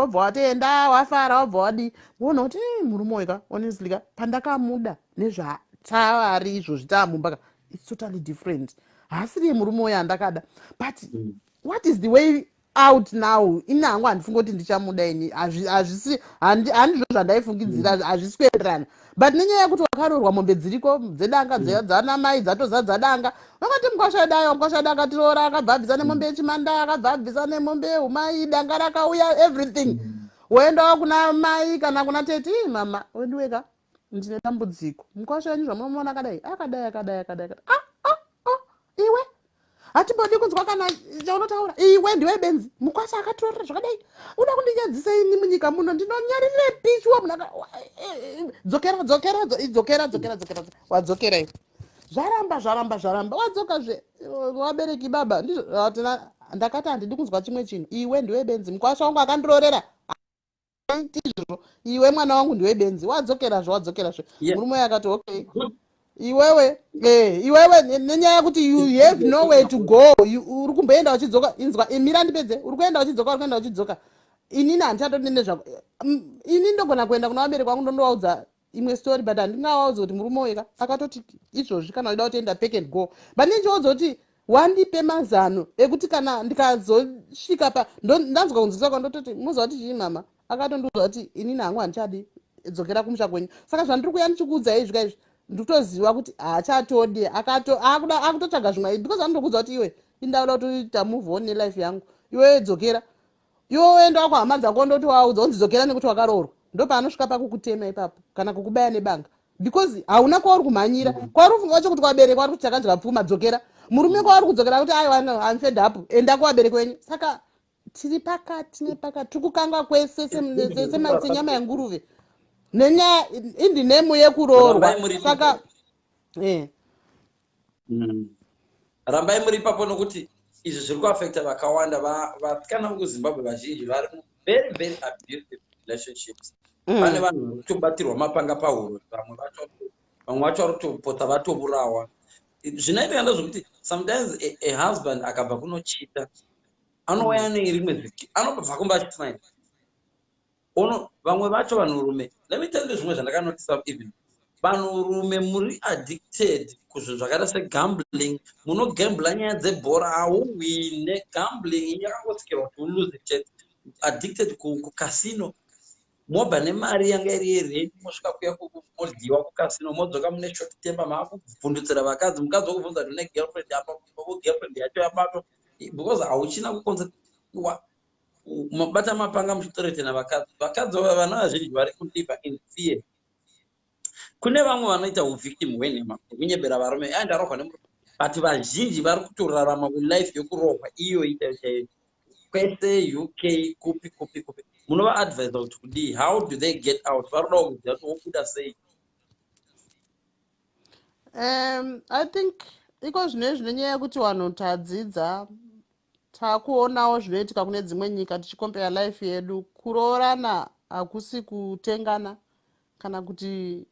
Wobva watoenda, wafara, wabva wadii, woona kuti, "Murume weka, honestly ka, pandakamuda nezvatavari izvozvi taamumba ka, it's totally different. Haasiriye murume uyo andakada." But what is the way out now? Ini hangu handifungi kuti ndichamuda ini. Hazvisi, handizvo zvandaifungidzira, hazvisi kuenderana. But nenyaya yekuti wakaroorwa, mombe dziriko dzedanga, dzana mai dzatozadza danga. Vakati mukwashadayo, mukwashada akatiroora, akabva abvisa nemombe yechimanda, akabva abvisa nemombe yehumai, danga rakauya, everything. Woendawo kuna mai kana kuna teti, "Mama wendiweka, ndine dambudziko. Mukwasha wenyu zvamunomuona akadai, akadai, akadai, akadai." Ah, ah, ah, iwe, hatimbodi kunzwa kana chaunotaura. Iwe ndiwe benzi. Mukwasha akatorera zvakadai, uda kundinyadzisa ini munyika muno? Ndinonyarire pichiwa munhu. Dzokera, dzokera, dzokera, dzokera, dzokera. Wadzokera iwe. Zvaramba, zvaramba, zvaramba. Wadzokazve. Wabereki, baba, ndizvo ndakati handidi kunzwa chimwe chinhu. Iwe ndiwe benzi. Mukwasha wangu akandirorera izvozvo. Iwe mwana wangu ndiwe benzi. Wadzokerazve, wadzokerazve. Murume uyo akati, "Okay, iwewe, iwewe," nenyaya yekuti you have nowhere to go. Uri kumboenda uchidzoka. Inzwa, mira ndipedze. Uri kuenda uchidzoka, uri kuenda uchidzoka. Inini handichatodi nezvako. Ini ndogona kuenda kuna vabereki vangu, ndondovaudza imwe story, but handingavaudzi kuti murume weka akatoti izvozvi kana uchida kutoenda, pack and go. But ninchiudza kuti wandipe mazano ekuti kana ndikazosvika pa ndanzwa kunzwisa kwandototi, muziva kuti chii, mama akatondiudza kuti inini hangu handichadi, dzokera kumusha kwenyu. Saka zvandiri kuya ndichikuudzai izvi kaizvi, ndikutoziva kuti haachatodi, akutotsvaga zvimwe, because anotokuudza kuti, "Iwe, indauda kutoita move on nelife yangu. Iwe dzokera." Iwe woendawo kuhama dzako, ndoti waudza unzi dzokera nekuti wakaroorwa. Ndopaanosvika pakukutema ipapo kana kukubaya nebanga, because hauna kwauri kumhanyira. Kwauri kufunga wacho kuti kwabereki vari kuti takadya pfuma, dzokera. Murume kwauri kudzokera kuti, "Aiwa, I'm fed up, enda kuvabereki wenyu." Saka tiri pakati nepakati, tiri kukanga kwese senyama yenguruve nenyaya indinemu yekuroorwa. Saka Rambai muri ipapo, nokuti izvi zviri kuafecta vakawanda. Vasikana vokuZimbabwe vazhinji vari very, very abusive relationships. Pane vanhu vari kutobatirwa mapanga pahuro, vamwe vacho vari kutopotsa vatourawa. Zvinoitika ndezvokuti sometimes a husband akabva kunochita, anouya nerimwe ziki, anobva kumba achismile. Ono vamwe vacho vanhurume, let me tell you zvimwe zvandakanotisa. Even vanhurume muri addicted kuzvinhu zvakaita segambling. Munogambla nyaya dzebhora, hauhwine. Gambling yakangosikirwa kuti uluze chete. Addicted kucasino, mobva nemari yanga iri yerenti, mosvika kuya, modyiwa kucasino, modzoka mune short temper, maakubvundutsira vakadzi. Mukadzi wokubvunza kuti une girlfriend apa, girlfriend yacho yabatwa, because hauchina kukonza. Mabata mapanga muchitoretena vakadzi. Vakadzi, vana vazhinji vari kuliva in fear. Kune vamwe vanoita uvictim hwenhema, hwekunyebera varume, "Ai, ndarohwa nemurume," but vazhinji vari kutorarama kulife yokurohwa iyoyi chaiyo chaiyo, kwese UK, kupi kupi kupi. Munovaadvisa kuti kudii? How do they get out? Vari kudawo kuziva kuti wobuda sei. I think iko zvino nenyaya yekuti vanhu tadzidza, taakuonawo zvinoitika kune dzimwe nyika, tichicompare life yedu. Kuroorana hakusi kutengana kana kuti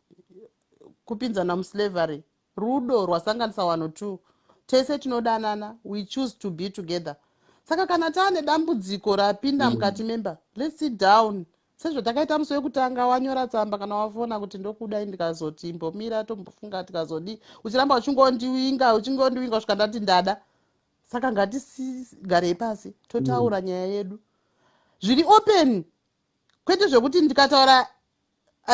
kupinzana muslavery. Rudo rwasanganisa vanhu two. Tese tinodanana, we choose to be together. Saka kana taane dambudziko rapinda mukati memba, let's sit down sezvatakaita musi wekutanga. Wanyora tsamba kana wafona kuti ndokudai, ndikazoti imbomira tombofunga, tikazodi, uchiramba uchingondiwinga, uchingondiwinga kusvika ndati ndada. Saka ngatigarei pasi, totaura nyaya yedu zviri open, kwete zvekuti ndikataura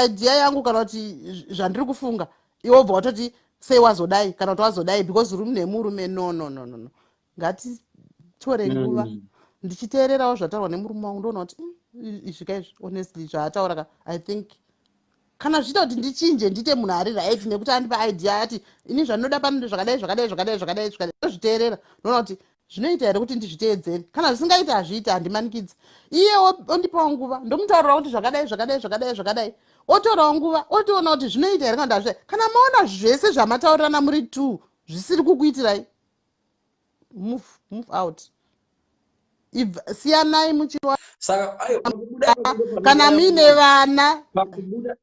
idea yangu kana kuti zvandiri kufunga, iwe wobva watoti, "Sei wazodai?" kana kuti, "Wazodai because uri nemurume." No, no, no, no, no. Ngatitore nguva. Ndichiteererawo zvataurwa nemurume wangu, ndoona kuti izvi kaizvi, honestly, zvaataura ka, I think kana zvichiita kuti ndichinje, ndiite munhu ari right, nekuti andipa idea ati, "Ini zvandinoda pano zvakadai, zvakadai, zvakadai, zvakadai, zvakadai," ndozviteerera, ndoona kuti zvinoita here kuti ndizviteedzere. Kana zvisingaiti, hazviiti, handimanikidzi. Iye ondipawo nguva, ndomutaurira kuti zvakadai, zvakadai, zvakadai, zvakadai. Otorawo nguva, otoona kuti zvinoita here kana kuti hazviita. Kana maona zvese zvamataurirana muri two zvisiri kukuitirai, move, move out. Siyanai muchiwa. Saka aiwa, pakubuda ipapo ndo Kana panouya muine vana, pakubuda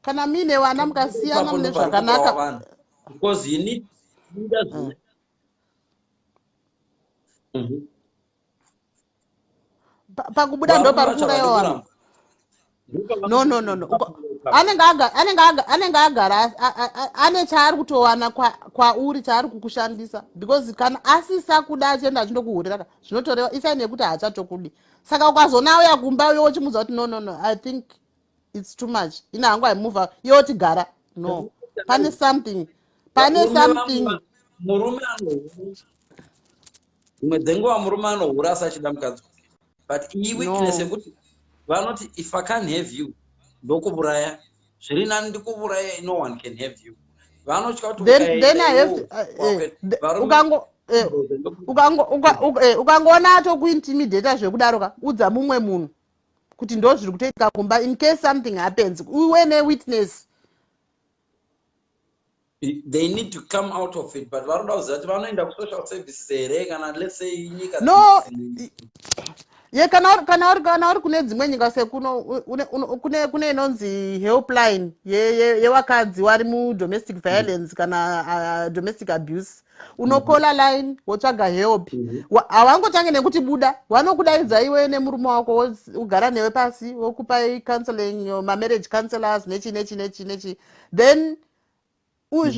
Kana muine vana, Pakubuda mukasiyana ipapo mune ndo pari kuurawa zvakanaka. vanhu, because you need kubuda zvine. Pakubuda ndo Varume pari vacho havadi kuurayiwa vanhu. kuramba. Ndipo No, no, no, no. Anenge agara ane chaari kutowana kwauri, chaari kukushandisa, because kana asisa kuda, achienda achindokuhurira ka, zvinotoreva isign yekuti haachatokudi. Saka ukazoona auya kumba, iwe uchimuudza kuti, "No, no, no, I think it's too much, ina hangu aimuvha," iwe oti, "Gara." No, pane something, pane Varume vamwe something. Murume anohura, dzimwe dzenguva murume anohura asi achida mukadzi wake, but iyi weakness No. yekuti vanoti, "If I can't have you, ndokuuraya. Zviri nani ndikuuraya, no one can have you." Vanotya kuti Then ukaenda I have to, iwowo varume ukangoona atokuintimidata zvekudaro ka, udza mumwe munhu kuti ndo zviri kutoitika kumba, in case something happens, uwe newitness. They need to come out of it, but varoda kuziva kuti vanoenda kusocial services here, kana let's say nyika No, ye, kana uri kune dzimwe nyika sekuno, kune inonzi helpline yewakadzi wari mudomestic violence kana domestic abuse. Unokola line, wotsvaga help. Hawangotange nekuti buda. Vanokudaidza iwe nemurume wako, ugara newe pasi, wokupai counseling, mamarriage counselors, nechi nechi nechi nechi. Then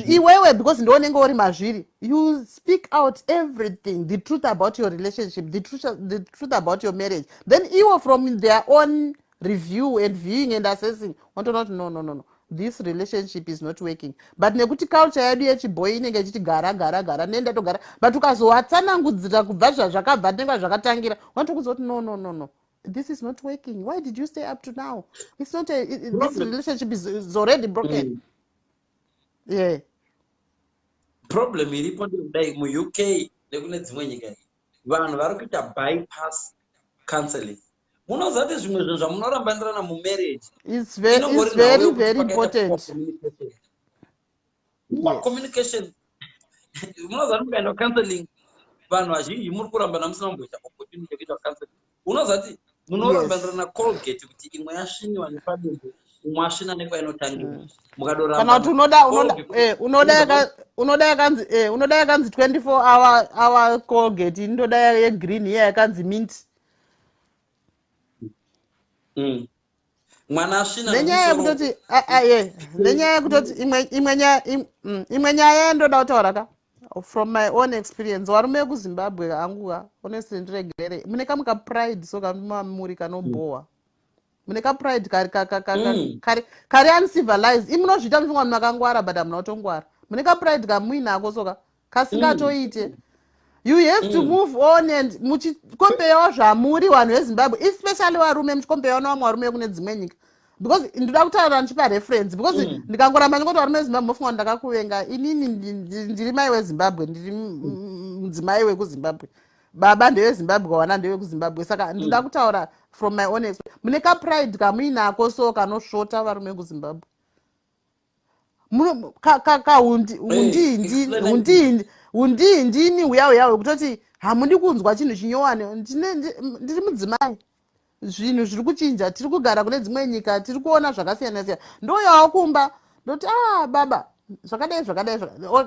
iwewe, because ndounenge uri mazviri, you speak out everything, the truth about your relationship, the truth about your marriage. Then iwo, from their own review and viewing and assessing, watoona kuti, "No, no, no, no, this relationship is not working." But nekuti culture yedu yechibhoi inenge ichiti, "Gara, gara, gara," nendatogara. But ukazowatsanangudzira kubva zvazvakabva nenga zvakatangira, wanotokudza kuti, "No, no, no, no, this is not working. Why did you stay up to now? It's not a, it, this relationship is already broken." Yeah. Problem iripo ndekudai, muUK nekune dzimwe nyika, vanhu vari kuita bypass counseling. Munoziva kuti zvimwe zvinhu zvamunorambanirana mumarriage, It's very, very important. Communication. Munoziva kuti mukaenda kucounseling, vanhu vazhinji muri kurambana musina kumboita opportunity yekuita counseling. Unoziva kuti munorambanirana Colgate, kuti imwe yasviniwa nepadumbu, umwe asvina nekwainotangira. Kana kuti unoda yakanzi 24 hour Colgate, indoda yegreen iya yakanzi mint. Mwana asvina. Nenyaya yekutoti imwe nyaya yandoda kutaura ka, from my own experience, varume vekuZimbabwe hanguka, honestly, ndiregerere, mune kamwe kapride so kamamuri kanobhohwa. Mune kapride kari uncivilized. Imunozviita mufunga kuti makangwara, but hamuna kutongwara. Mune kapride kamuinako soka kasingatoite. You have to move on and muchikompeyawo zvamuri vanhu veZimbabwe, especially varume, muchikompeyawo nevamwe varume vekune dzimwe nyika, because ndoda kutaura ndichipa reference, because ndikangoramba ndingoti varume veZimbabwe, mofunga kuti ndakakuvenga. Inini ndiri mai weZimbabwe, ndiri mudzimai wekuZimbabwe, baba ndeweZimbabwe, wana ndewekuZimbabwe. Saka ndoda kutaura from my own experience. Mune kapride kamuinako so kanosvota, varume vekuZimbabwe. Hundindini huya huya hwekutoti hamudi kunzwa chinhu chinyowani. Ndiri mudzimai, zvinhu zviri kuchinja, tiri kugara kune dzimwe nyika, tiri kuona zvakasiyana siyana. Ndouyawo kumba, ndoti, "Ah, baba, zvakadai, zvakadai."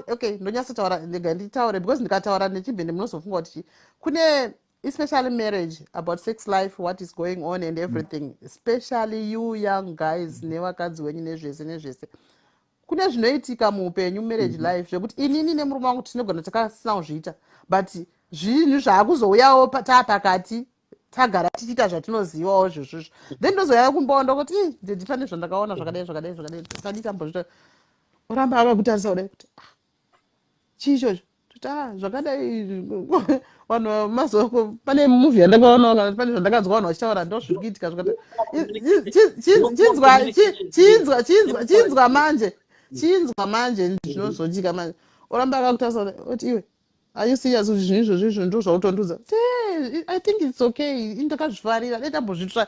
Okay, ndonyatsotaura, ndega nditaure, because ndikataura nechibhende munozofunga kuti chi kune, especially marriage, about sex life, what is going on and everything, especially you young guys nevakadzi wenyu nezvese nezvese. Kune zvinoitika muupenyu, marriage life, zvekuti inini nemurume wangu tinogona takasina kuzviita, but zvinhu zvaakuzouyawo taa pakati, tagara tichiita zvatinozivawo zvozvozvo. Then ndozouya kumbawo, ndokuti, "Daddy, pane zvandakaona zvakadai, zvakadai, zvakadai, tadi tambozviita." Oramba akakutarisa kudai kuti, "Ah, chii ichocho?" Toti, "Ah, zvakadai." Vanhu mazuva, pane movie yandakaonawo, kana pane zvandakanzwa vanhu vachitaura, ndo zviri kuitika zvakati. Chinzwa manje, chinzwa manje zvinozoitika manje. Oramba akakutarisa kuti, "Iwe, are you serious kuti zvinhu izvozvo izvo ndo zvautondudza?" "I think it's okay, indakazvifarira, dai tambozvitsva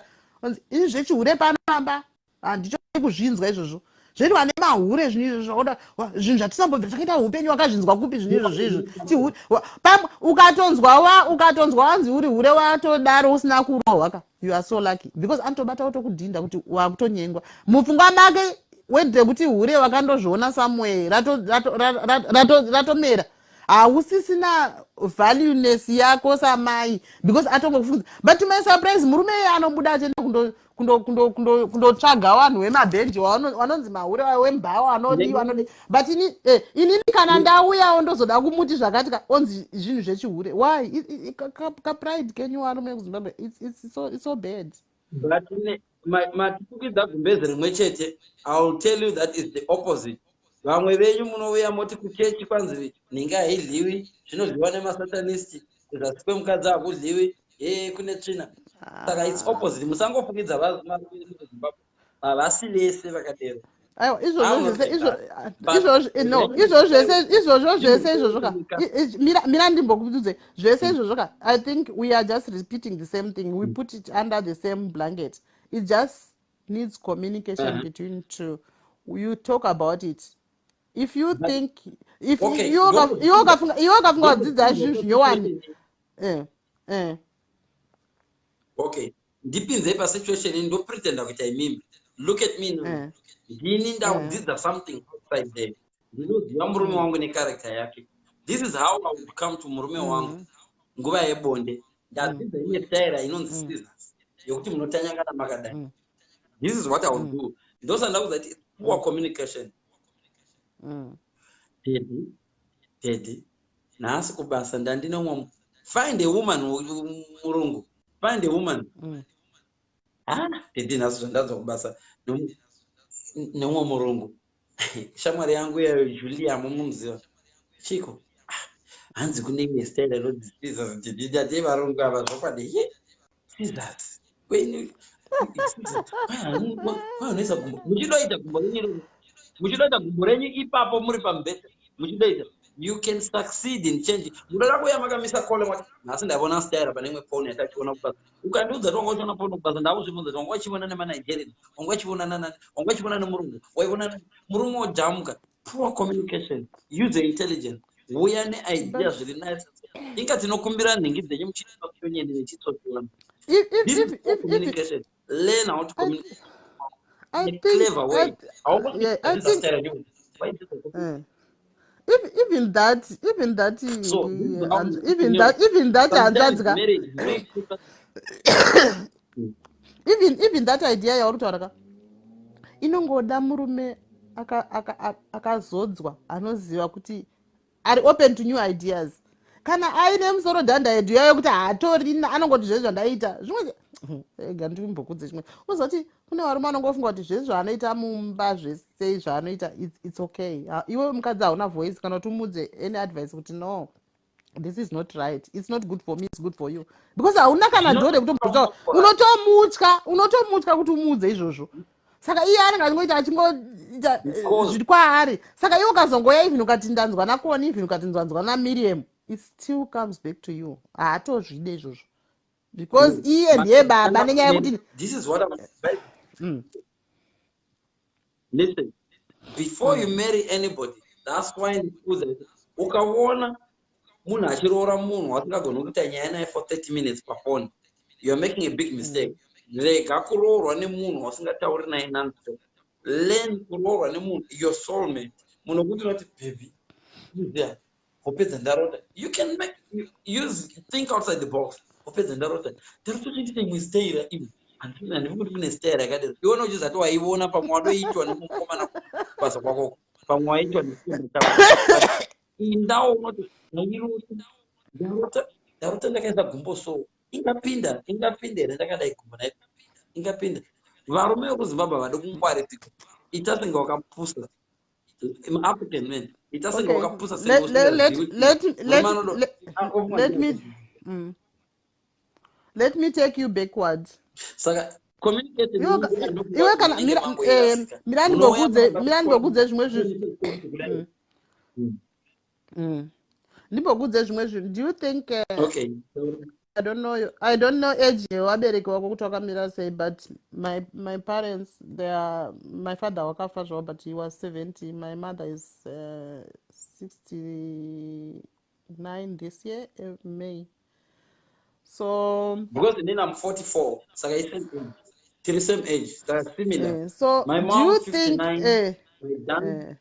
ini zvechihure panamba, handicho kuzvinzwa izvozvo zvedu vane mahure, zvinhu izvozvo, zvinhu zvatisambobvira takaita upenyu. Wakazvinzwa kupi zvinhu izvozvo izvo?" Pamwe ukatonzwa wanzi uri hure, watodaro usina kurohwa ka, you are so lucky, because anotobata kutokudhinda kuti wakutonyengwa. Mupfungwa make wedhe kuti hure wakandozviona somewhere, ratomera, hausisina. Valueness yako samai, because atongokufungidza. But to my surprise, murume iye anobuda achienda kundotsvaga vanhu vemabhenji vanonzi mahure, wembhawa, anodiwa, anodi. But inini kana ndauyawo ndozoda kumuti zvakati ka, onzi zvinhu zvechihure. Why? Kapride kenyu varume kuZimbabwe, it's so bad. But matifukidza gumbezi rimwe chete. I will tell you, that is the opposite. Vamwe venyu munouya moti kuchechi kwanzi nhingi haidliwi, zvinodliwa nemasatanisti, kuzasi kwemukadzi hakudliwi, ye kune tsvina. Saka it's opposite. Musangofukidza varume kuZimbabwe, havasi vese vakadero. Aiwa, izvozvo zvese izvozvo, no, izvozvo zvese, izvozvo zvese izvozvo ka, mira ndimbokududze zvese izvozvo ka. I think we are just repeating the same thing. We put it under the same blanket. It just needs communication between two. You talk about it. If you think, if iwe ukafunga kudzidza zvinhu zvinyowani. Okay, ndipinzei pasituation, ndopretenda kuita imimi. Look at me now. Ndini ndakudzidza something outside there. Ndinoziva murume wangu necharacter yake. This is how I would come to murume wangu nguva yebonde. Ndadzidza imwe staira inonzi scissors, yekuti munotanyangana makadai. This is what I would do. Ndosanda kuti poor communication. "Daddy, daddy, nhasi kubasa ndandinomwa." Find a woman, murungu, find a woman. "Ah, daddy, nhasi zvandanzwa kubasa nemumwe murungu, shamwari yangu yayo Julia, mumuziva chiko? Ah, hanzi kune imwe style inonzi scissors. Daddy, daddy, varungu ava zvokwadi, ye scissors kwenyu, kwaunoisa gumbo, muchidoita gumbo renyu, muchidoita gumbo renyu ipapo muri pamubhedha muchidoita. You can succeed in changing. Munoda kuuya makamisa kole, mwati, 'Nhasi ndaivona style pane imwe foni yatachiona kubasa.' Ukandiudza kuti wanga uchiona foni kubasa, ndakuzvibvunza kuti wanga uchiona nemaNigerian, wanga uchiona nanani, wanga uchiona nemurungu, waiona murume wojamuka. Poor communication. Use intelligence. Uya neidea zviri nice. Inga tinokumbira nhingi dzenyu muchinyeni nechitsotsi. Communication. Learn how to communicate in a clever way. Yeah, I think even that So, even that hanzvadzi, even that idea yauri kutaura ka, inongoda murume akazodzwa, anoziva kuti ari open to new ideas. Kana aine musoro dhanda yedu yayo kuti haatorina, anongoti zvezvo zvandaita zvimwe. Ega ndimbokudze chimwe. Uzoti kune varume anongofunga kuti zvese zvaanoita mumba, zvese zvaanoita, it's okay. Iwe mukadzi hauna voice kana kuti umudze any advice kuti, "No, this is not right. It's not good for me, it's good for you," because hauna kana dhoo rekutombotaura. Unotomutya, unotomutya kuti umuudze izvozvo. Saka iye anenge achingoita, achingoita zviri kwaari. Saka iwe ukazongoya, even ukati ndanzwa naKoni, even ukati ndanzwa naMiriam, it still comes back to you. Haatozvide izvozvo because iye ndiye baba, nenyaya yekuti This is what I'm. Listen, before you marry anybody, that's why ndikuudza, ukaona munhu achiroora munhu wasingagoni kuita nyaya naye for 30 minutes pafoni, you are making a big mistake. Rega kuroorwa nemunhu wasingatauri naye nonstop. Learn kuroorwa nemunhu, your soulmate, munhu wekuti unoti, "Baby, yeah, hope dzandarota." You can make use, think outside the box. "Hope dzandarota, ndarota uchindiita imwe staira imwe. Handifi kuti kune staira yakadero." Iwona uchizati waiona pamwe wadoitwa nemukomana kubasa kwakoko, pamwe waitwa nechikomba chako. Indawo unoti, "Ndairota, ndarota, ndarota ndakaisa gumbo so. Ingapinda, ingapinda here ndakadai gumbo nai? Ingapinda?" Varume vekuZimbabwe havadi kungwaridzika. Ita senge wakapusa. African men, ita senge wakapusa. Let me take you backwards. Saka Iwe kana mira ndimbokudze zvimwe zvinhu. Ndimbokudze zvimwe zvinhu. Do you think Okay. I don't know age yevabereki wako kuti wakamira sei, but my parents, they are, my father wakafa zvavo, but he was 70. My mother is 69 this year, May. So Because then I'm 44, saka tiri same age, saka similar. So My do mom you think 59, my dad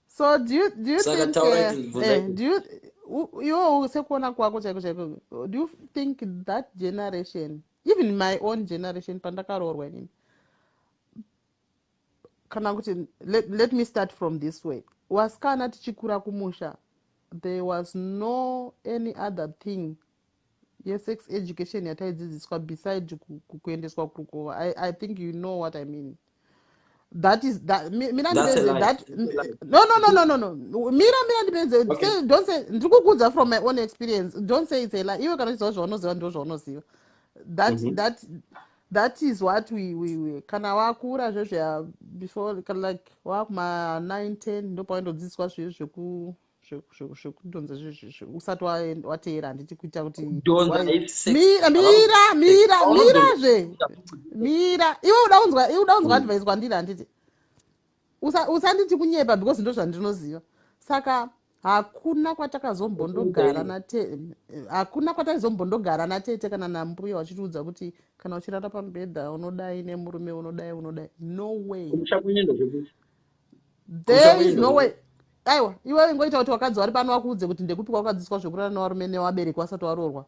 so do you Saka think taura kuti ndibvunza. Do you Iwewo sekuona kwako chaiko chaiko, do you think that generation, even my own generation, pandakaroorwa inini, kana kuti let me start from this way, wasikana tichikura kumusha, there was no any other thing yesex education yataidzidziswa beside kuendeswa kurukova. I think you know what I mean. That is that mira ndipedze that. No, mira, mira ndipedze. Okay. Don't say, ndiri kukuudza from my own experience. Don't say it's a lie. Iwe kana uchiziva zvaunoziva, ndo zvaunoziva. That that is what we kana wakura zvezveya before, like wakuma 9 10, ndopawaindodzidziswa zve zvekudhonza usati wateera, handiti? Kuita kuti mira, mira, mira, mirazve, mira. Iwe uda kunzwa, iwe uda kunzwa advice kwandiri, handiti? Usanditi kunyepa because ndo zvandinoziva. Saka hakuna kwatakazombondogara nate, hakuna kwataizombondogara natete kana nambuya vachitiudza kuti kana uchirara pamubhedha unodai nemurume, unodai, unodai. No way, there is no way. Aiwa, iwe ingoita kuti wakadzi vari pano wakuudze kuti ndekupi kwakadzidziswa zvekurara nevarume nevabereki wasati waroorwa.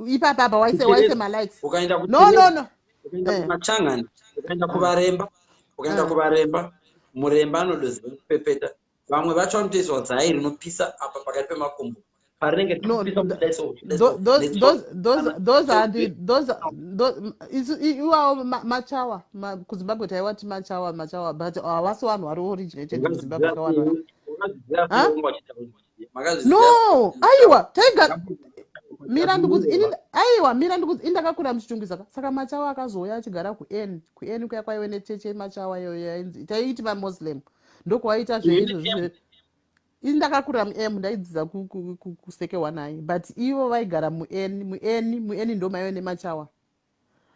Ipapa apa waise malikes. No. Machangani, ukaenda kuvaremba, ukaenda kuvaremba, muremba anodoziva kupepeta. Vamwe vacho vanotoiswa zai rinopisa apa pakati pemakumbo parinenge. Those are the those iwawo machawa. KuZimbabwe taiwati machawa, machawa, but havasi vanhu vari originated muZimbabwe kawanda. No, aiwa, taiga, mira ndikudzi ini. Aiwa, mira ndikudzi ini. Ndakakura muChitungwiza. Saka machawa akazouya achigara kuN kuN kuya kwaive necheche machawa iyoyo yainzi, taiiti maMuslim, ndokwaita zveizvozvo. Ini ndakakura muM, ndaidzidza kuSeke wanai, but ivo vaigara muN. MuN, muN ndo maive nemachawa.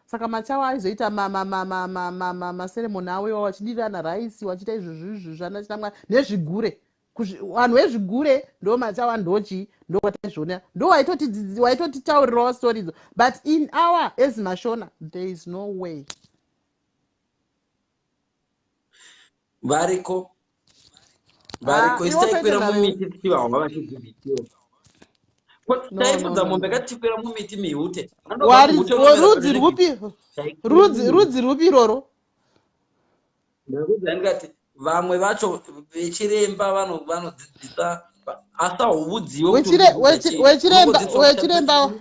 Saka machawa aizoita maseremoni avo iwavo, vachidirana raisi, vachiita izvozvo izvo zvana nezvigure. Vanhu vezvigure ndo machawa, ndochi ndokwataizviona, ndo waitotitaurirawo stories. But in our, as Mashona, there is no way. Variko, variko. Isi taikwira mumiti tichivahwa vachidzidzisiwa. Taifudza mombe katichikwira mumiti mihute. Rudzi rwupi? Rudzi rwupi iroro? Ndakudza ndikati vamwe vacho vechiremba vanodzidzisa, asi hauudziwe. Wechiremba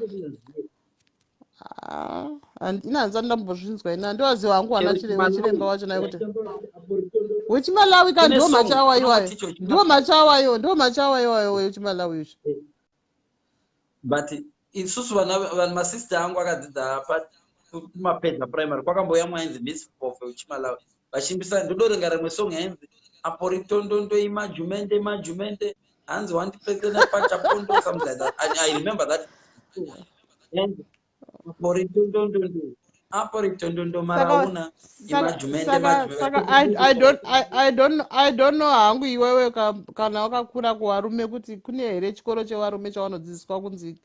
ina handisati ndambozvinzwa ina. Handiwaziva hangu wana wechiremba wacho naye kuti wechiMalawi ka. Ndiwo machawa iwayo, ndiwo machawa iwo, ndiwo machawa iwayo wechiMalawi izvo. But isusu vana masista angu akadzidza kumapedza primary, kwakambouya mwainzi Miss Pofe wechiMalawi, vachimbisa ndodorenga rimwe song yainzi "Aporitondondo imajumende majumende, hanzi wandipedzena pachapondo", something like that. I remember that, yainzi "Aporitondondo, aporitondondo marauna imajumende majumende". Saka I don't know hangu iwewe kana wakakura kuvarume kuti kune here chikoro chevarume chavanodzidziswa kunzi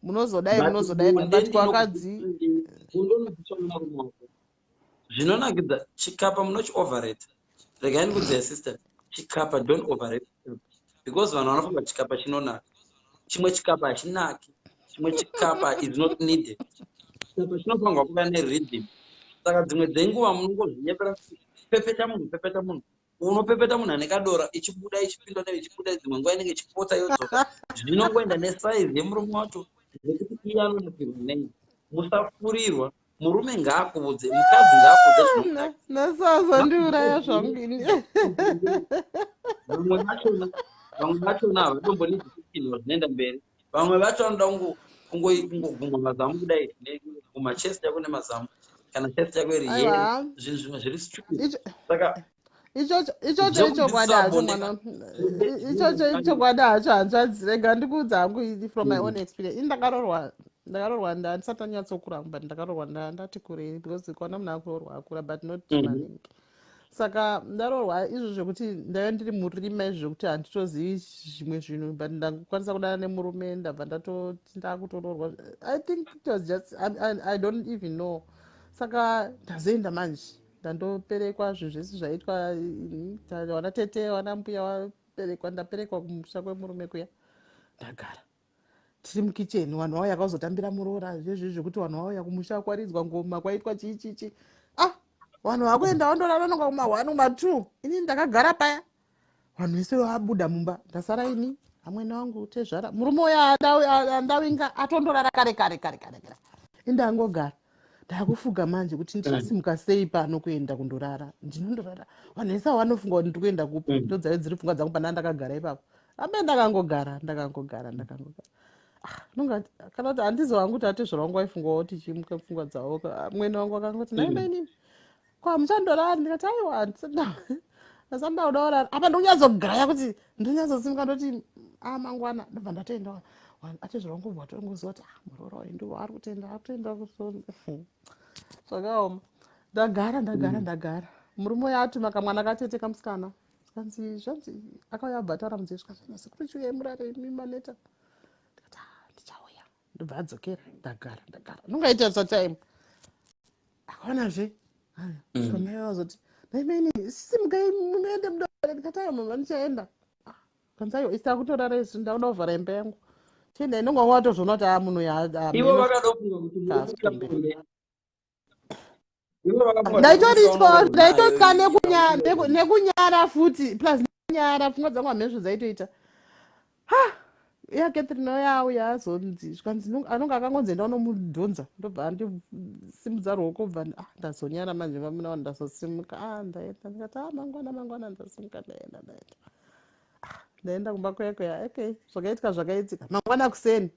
munozodai, munozodai, but kwakadzi Zvinonakidza chikapa munochioverrate. Regai ndikudzai, sister, chikapa, don't overrate, because vanhu vanofunga chikapa chinonaka. Chimwe chikapa hachinaki, chimwe chikapa is not needed. Chikapa chinofanirwa kuva nerhythm. Saka dzimwe dzenguva munongozvinyepera pepeta munhu, pepeta munhu, unopepeta munhu ane kadora ichibuda, ichipinda, ichibuda. Dzimwe nguva inenge ichipotsa, yodzoka. Zvinongoenda nesaizi yemurume wacho, nekuti iye anonakirwa nei. Musafurirwa. Murume ngaakuudze, mukadzi ngaakuudze zvinomunakidza. Nasazondiuraya zvangu ini. Vamwe vachona havatombonidzi kupindwa, zvinoenda mberi. Vamwe vacho vanoda kungogumwa mazamu kudai, guma chest yako nemazamu, kana chest yako iri here, zvinhu zvimwe zviri stupid. Saka Ichocho ichokwadi hacho, mwana, ichocho ichokwadi hacho, hanzvadzi. Rega ndikuudza hangu from my own experience. Ini ndakarorwa, ndakarorwa ndisati anyatsokura, but ndakarorwa ndati kurei, because kwana munhu akuroorwa akura, but not maningi. Saka ndarorwa izvo zvekuti ndaiva ndiri murima, izvo zvekuti handitozivi zvimwe zvinhu, but ndangokwanisa kudana nemurume, ndabva ndatoti ndakutororwa. I think it was just I don't even know. Saka ndazoenda manje, ndandoperekwa, zvinhu zvese zvaitwa, wana tete, wana mbuya waperekwa, ndaperekwa kumusha kwemurume kuya. Ndagara tiri mukicheni, vanhu vauya kazotambira muroora, zvezvi zvekuti vanhu vauya kumusha, kwaridzwa ngoma, kwaitwa chii chichi. Ah, vanhu vakuenda vandorara nonga kuma1, kuma2. Inini ndakagara paya, vanhu vese vabuda mumba, ndasara ini, amwene wangu, tezvara. Murume uyo andawinga atondorara kare kare kare kare kare. Indangogara, ndakufuga manje kuti ndichasimuka sei pano kuenda kundorara. Ndinondorara, vanhu vese vanofunga kuti ndiri kuenda kupi. Ndodzaive dziri pfungwa dzangu pana ndakagara ipapo. Ambe ndakangogara, ndakangogara, ndakangogara. Ah, nonga kana kuti handizi wangu kuti atezvara wangu waifungawo kuti chimuka pfungwa dzavo. Mwene wangu akangoti, "Nai mainini, kwa muchandorari?" Ndikati, "Aiwa, handisada ndakuda kurara apa." Ndonyatsogaya kuti ndonyatsosimuka, ndoti, "A, mangwana." Ndobva ndatoenda. Atezvara wangu bva watongoziva kuti, "Ah, muroora uyu ndo ari kutoenda, ari kutoenda." Zvakaoma. Ndagara, ndagara, ndagara. Murume uyo atuma kamwana katete kamusikana, zvikanzi, zvanzi akauya, abva ataura munzeve, zvikanzi, "Sekuru, chiuyai murare, imi maneta." Ndikati, "Ah, ndichauya." Ndobva adzokera. Ndagara, ndagara, ndongaita satime akaonazve mai vazoti, "Naimaini, simukai muende mudore." Ndikati, "Aiwa mama, ndichaenda." Ah, kanzi, "Aiwa, isi takutorara isu, ndakuda kuvhara imba yangu, chienda." Inonga watozoona kuti a munhu Ivo vakadofunga kuti muri Ndaitoritwa, ndaitotya nekunyara futi, plus nyara pfungwa dzangu hamezvo dzaitoita. Ha, iya Catherine oyauya, azonzi, zvikanzi anonge akangonzi, "Enda unomudhonza." Ndobva andisimudza ruoko, bva, ah, ndazonyara manje vamuna. Ndazosimuka, ah, ndaenda. Ndikati, "Ah, mangwana, mangwana." Ndasimuka, ndaenda, ndaenda. Ah, ndaenda kumba kuya kuya. Okay, zvakaitika, zvakaitika. Mangwana kuseni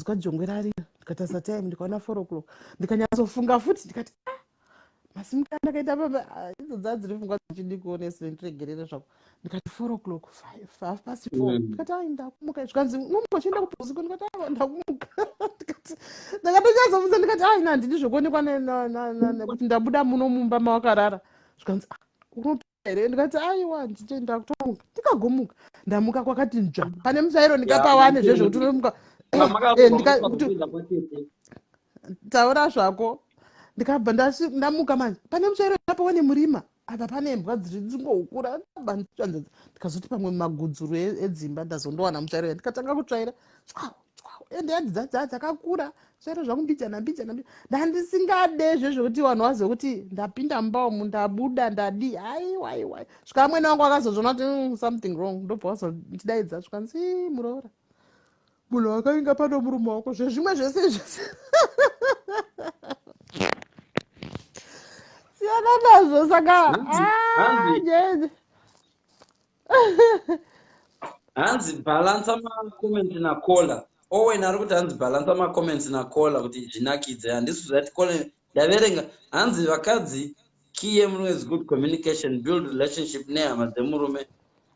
zwa jongwe rarira. Ndikatarisa time, ndikaona 4 o'clock. Ndikanyatsofunga futi, ndikati, "Ah, masimuka ndakaita papa." Ah, idzo dzaa dziri pfungwa dzichidiki, honestly, ndiregerere zvako. Ndikati, 4 o'clock, 4:30. Ndikati, "Ai, ndakumuka." Zvikanzi, "Unomuka uchienda kupi usiku?" Ndikati, "Aiwa, ndakumuka." Ndikati, ndakatonyatsobvunza, ndikati, "Ai, handidi zvokuonekwa kuti ndabuda muno mumba mawakarara." Zvikanzi, "Ah, unopa here?" Ndikati, "Aiwa, nditoenda kutomuka." Ndikagomuka, ndamuka kwakati nzva pane mutsvairo. Ndikapawane zvezvekuti unomuka. Taura zvako. Ndikabva ndamuka manje pane mutsvairo, ndapawane murima apa, pane imbwa dziri dzingohukura. Ndikazoti pamwe magudzuru edzimba. Ndazondowana mutsvairo, ndikatanga kutsvaira, tswau tswau, ende yadzi dzakakura tsvairo zvangu mbijana mbijana. Ndandisingade zvezvekuti vanhu vazive kuti ndapinda mumba umu, ndabuda, ndadi. Aiwa, aiwa. Svika amwene wangu akazozvona kuti something wrong. Ndobva wazondidaidza, zvikanzi, "Muroora, munhu akainga pano murume wako, zvezvimwe zvese zvese siyana nazvo." Saka Hanzi balansa macomments nacola. Owen ari kuti, hanzi balansa macomments nacola kuti zvinakidze. Handisi zati cola ndaverenga. Hanzi vakadzi, key yemurume is good communication, build relationship nehama dzemurume.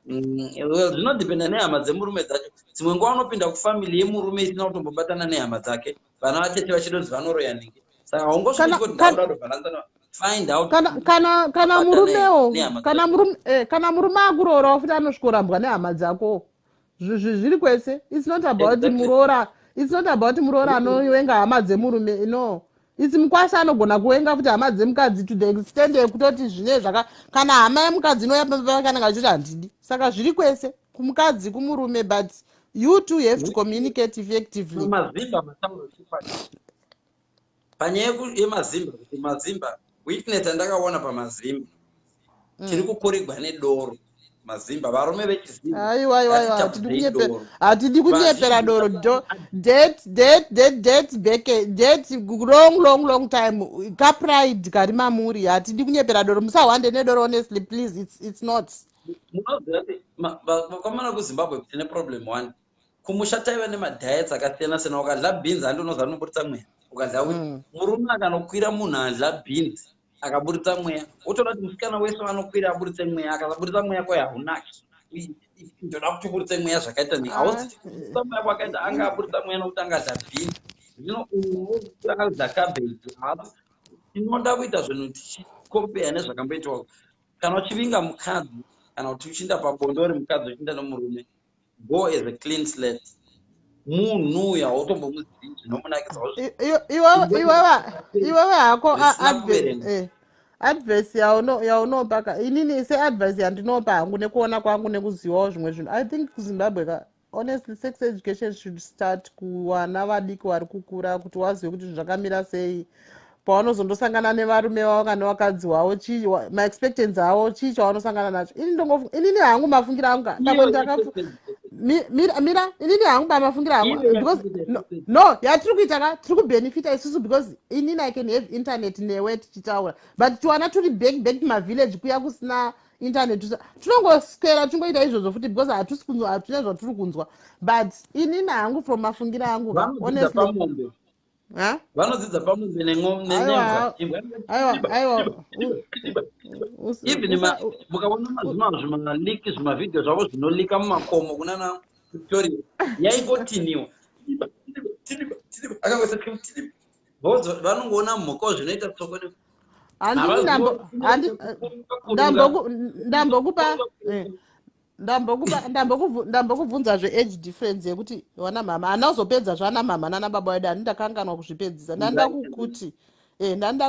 Well, zvinodhipenda nehama dzemurume dzacho. Dzimwe nguva unopinda kufamily yemurume isina kutombobatana nehama dzake, vana vatete vachidonzi vanoroya ningi, saka haungosviki kuti ndakuda kutobhalansa. Find out. Kana murumewo, kana murume akuroораwo futi, anosvikorambwa nehama dzako. Zviri kwese. It's not about muroora, it's not about muroora anovenga hama dzemurume. No, its mukwasha anogona kuvenga futi hama dzemukadzi to the extent yekutoti zvine zvaka kana hama yemukadzi inouya pakananga achiti, "Handidi." Saka zviri kwese, kumukadzi, kumurume, but you two have to communicate effectively. Mazimba matauro panyaya yemazimba, kuti mazimba, weakness yandakaona pamazimba, tiri kukurigwa nedoro. Mazimba, varume vechiZimba. Aiwa, aiwa, aiwa, hatidi kunyepera doro. Date, date, date, date back, date long, long, long time, kapride kari mamuri. Hatidi kunyepera doro, musahwande nedoro, honestly, please. It's not Munoziva kuti vakomana kuZimbabwe tine problem one. Kumusha taiva nemadiets akasiyana siyana. Ukadya beans, handi unoziva unoburitsa mweya. Ukadya murume akanokwira munhu adya beans akaburitsa mweya, wotoona kuti musikana wese anokwira aburitse mweya. Akasaburitsa mweya kwayo, haunaki. Ndoda kuti uburitse mweya zvakaita nei? Hauzi kuburitsa mweya kwakaita anga aburitsa mweya nokuti angadya beans. Zvino uyu adya cabbage. Tinoda kuita zvinhu tichikompeya nezvakamboitwa. Kana uchivinga mukadzi, kana kuti uchiinda pabonde uri mukadzi, uchiinda nomurume, go as a clean slate. Munhu uyu hautombomuzivi zvinomunakidza. Iwewe hako, advice yaunopa ka, inini seadvice yandinopa hangu nekuona kwangu nekuzivawo zvimwe zvinhu, I think kuZimbabwe ka Honestly, sex education should start kuvana vadiki vari kukura, kuti wazive kuti zvinhu zvakamira sei pavanozondosangana nevarume vavo kana vakadzi vavo, maexpectations avo, chii chavanosangana nacho. Inini hangu mafungiro angu, mira, inini hangu pamafungiro angu, because no, yatiri kuita ka, tiri kubenefita isusu, because inini I can have internet newe tichitaura, but tiwana turi back kumavillage kuya kusina internet, tinongoswera tingoita izvozvo futi, because hatusi kunzwa, hatina zvatiri kunzwa. But inini hangu, from mafungiro angu, honestly, vanodzidza pamombe nembwa. Aiwa, aiwa. Even mukaona mazima zvimaliki, zvimavhidhiyo zvavo zvinolika mumakomo kunana Victoria, yaingotiniwa akangoisa, vanongoona mhukawo zvinoita tsoko. Ndambokupa, ndambokubvunza zveage difference yekuti wana mama hana kuzopedza zvana mama nana baba vedu. Handi ndakanganwa kuzvipedzisa. Ndanda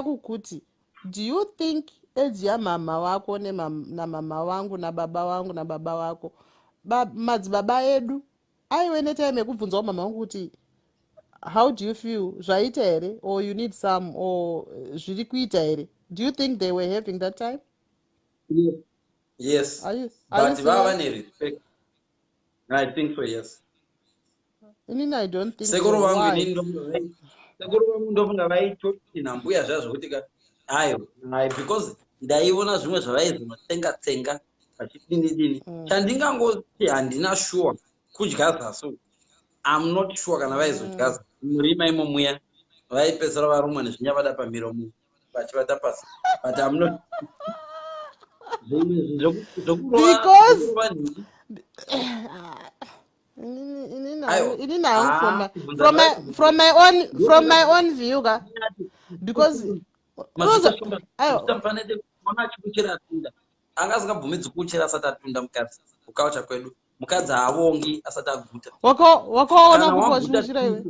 kukuti, do you think age yamama wako namama vangu nababa vangu nababa vako, madzibaba edu aiwe netime yekubvunzawo mama vangu kuti, "How do you feel? Zvaita here, or you need some, or zviri kuita here?" Do you think they were having that time? Yes. Are you, but vava nerespect, I think so, yes. Inini I don't think. Sekuru vangu, inini sekuru vangu ndofunga vaitoti nambuya zvazvo kuti ka, ayo ai, because ndaiona zvimwe zvavaizonotsenga tsenga vachidini dini. Chandingangoti handina sure, kudya zaso. I'm not sure kana vaizodya zaso murima imo muya, vaipedzisira varumwa nezvinyavada pamiromo vachivata pasi, but I'm not because inini hangu, from my own view ka, because anga asingabvumidzi kuuchira asati atunda mukadzi. Kukaucha kwedu mukadzi haavongi asati aguta. Wakaona kupi wachiuchira iwe?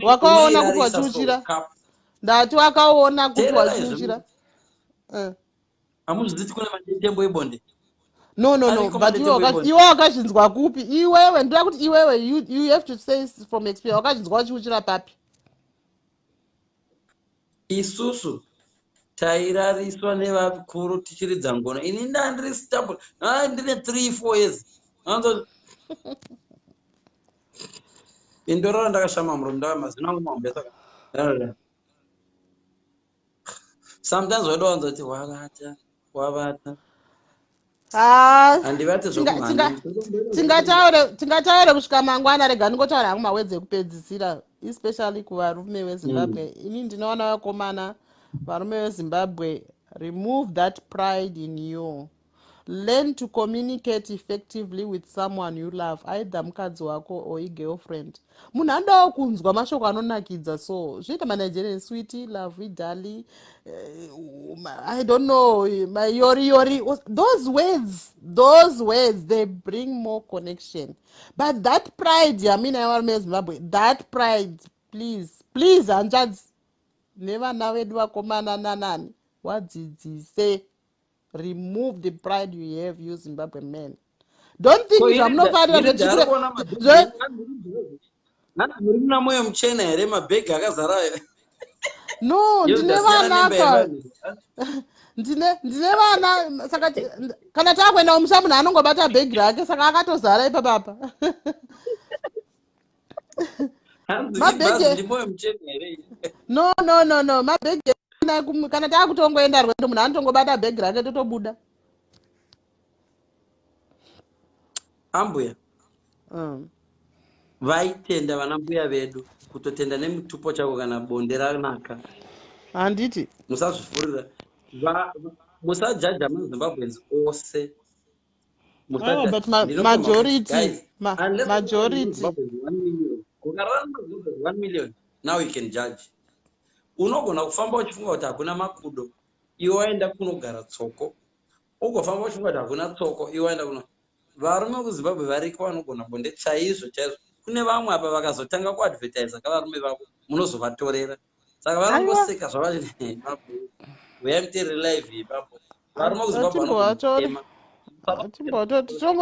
Wakaona kupi wachiuchira? Ndati wakaona kupi wachiuchira? Hamuzvidziti kune madetembo ebonde? No, but iwe wakazvinzwa kupi iwewe? Ndoda kuti iwewe, you have to say from experience, wakazvinzwa wachiuchira papi? Isusu tairariswa nevakuru tichiridza ngono. Ini ndandiri stable, ndine 3, 4 years. Indorora ndakashama muromo, mazino angu mahombe. Saka sometimes waida wanza kuti wavata, wavata. Handivati. Tingataure kusvika mangwana. Rega ndingotaura hangu mawedzi ekupedzisira, especially kuvarume veZimbabwe. Ini ndinoona vakomana, varume veZimbabwe, remove that pride in you. Learn to communicate effectively with someone you love, either mukadzi wako or igirlfriend. Munhu anodawo kunzwa mashoko anonakidza. So zvinoita maNigerian, "Sweetie, love, darling," I don't know, yori yori. Those words, those words, they bring more connection. But that pride yamuinayo, varume veZimbabwe, that pride, please, please, hanzvadzi nevana vedu vakomana nanani, wadzidzise, remove the pride you have, you Zimbabwe men. Don't think zvamunofarira. Muri muna mwoyo muchena here? Mabhegi akazara. No, ndine vana ka, ndine vana. Saka kana taakuenda kumusha, munhu anongobata bhegi rake, saka akatozara ipapapa. Mabhegi. No, mabhegi, kana taakutongoenda rwendo, munhu anotongobata bhegi rake, totobuda. Ambuya Vaitenda vana mbuya vedu, kutotenda nemutupo chako kana bonde ranaka. Handiti? Musazvifurira, musajaja maZimbabweans ose. But majority, majority. Ukarara 1 million, now you can judge. Unogona kufamba uchifunga kuti hakuna makudo, iwe waenda kunogara tsoko. Ugofamba uchifunga kuti hakuna tsoko, iwe waenda kuno. Varume vekuZimbabwe variko vanogona bonde chaizvo chaizvo. Kune vamwe apa vakazotanga kuadvertisa kavarume vavo, munozovatorera. Saka vanongoseka zvavayai muteerere live ipapo. Varume vekuZimbabwe vanogona.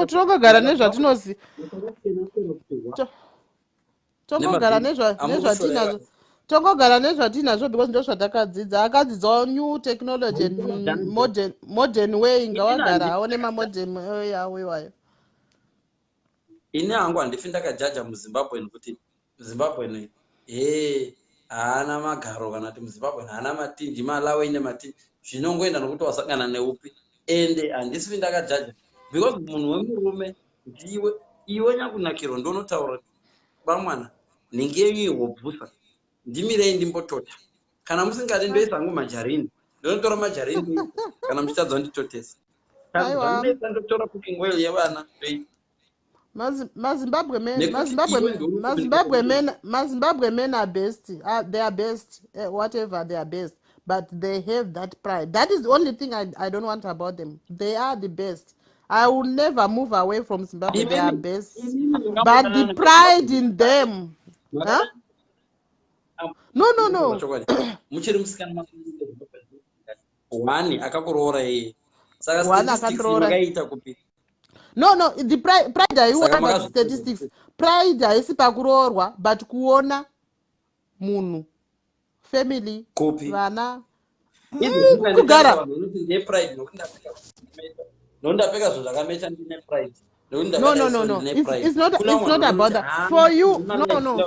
Tongogara nezvatinoziva, tongogara nezvatinazvo, tongogara nezvatinazvo because ndo zvatakadzidza. Akadzidzawo new technology and modern way, ngawagara aone mamodern awo iwayo. Ini hangu handifi ndakajaja muZimbabwe nekuti Zimbabwe he haana magaro, kana kuti muZimbabwe haana matinji, Malawi ine matinji. Zvinongoenda nokuti wasangana neupi. Ende handisifi ndakajaja because munhu wemurume ndiwe iwe nyakunakirwa. Ndonotaura vamwana nhingi yenyu ihobvusa, ndimirei ndimbotota. Kana musingadi, ndoisa hangu majarini, ndonotora majarini. Kana muchitadza kunditotesa, Aiwa. ndotora cooking oil yevana, ndoita. MaZimbabwe men, Nekuti maZimbabwe iwe men, ndiwe maZimbabwe men, maZimbabwe men are best. They are best. Whatever, they are best. But they have that pride. That is the only thing I don't want about them. They are the best. I will never move away from Zimbabwe. They are best. But the pride in them. Huh? No. Chokwadi, muchiri musikana one akakuroora iye, saka One statistics akandiroora. makaita kupi? No. The pride Saka haiona statistics. Pride haisi pakuroorwa, but kuona munhu, family, Kupi? vana. Izvo Kugara. vanhu vanoti ndine pride nokuti ndapfeka nokuti ndapfeka zvinhu zvakamecha, ndine pride nokuti No. It's not about that. For you, no.